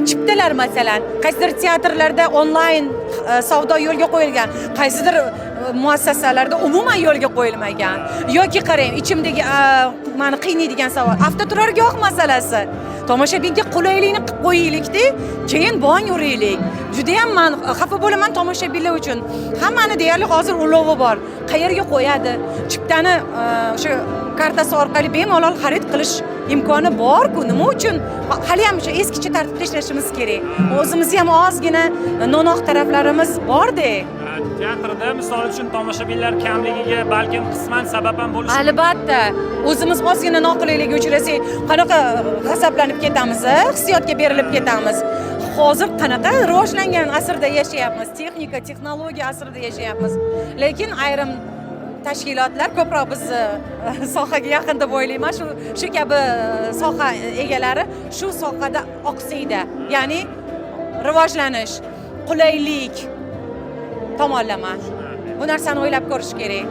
Chiptalar, masalan, qaysidir teatrlarda onlayn savdo yo'lga qo'yilgan, qaysidir muassasalarda umuman yo'lga qo'yilmagan. Yoki qarang, ichimdagi mani qiynaydigan savol: avtoturargoh masalasi. Tomoshabinga qulaylikni qilib qo'yaylikda, keyin bong uraylik. Judayam man xafa bo'laman tomoshabinlar uchun. Hammani deyarli hozir ulovi bor, qayerga qo'yadi chiptani? O'sha kartasi orqali bemalol xarid qilish imkoni borku, nima uchun haliyam o'sha eskicha tartibda ishlashimiz kerak? O'zimizni ham ozgina no'noq taraflarimiz borda. Teatrda, misol uchun, tomoshabinlar kamligiga balkim qisman sabab ham bo'lishi Albatta, o'zimiz ozgina noqulaylikka uchrasak, qanaqa g'azablanib ketamiz, a? Hissiyotga berilib ketamiz. Hozir qanaqa rivojlangan asrda yashayapmiz, texnika, texnologiya asrida yashayapmiz, lekin ayrim tashkilotlar, ko'proq bizni sohaga yaqin deb o'ylayman, shu kabi soha egalari shu sohada oqsaydi, ya'ni rivojlanish, qulaylik tomonlama bu narsani o'ylab ko'rish kerak.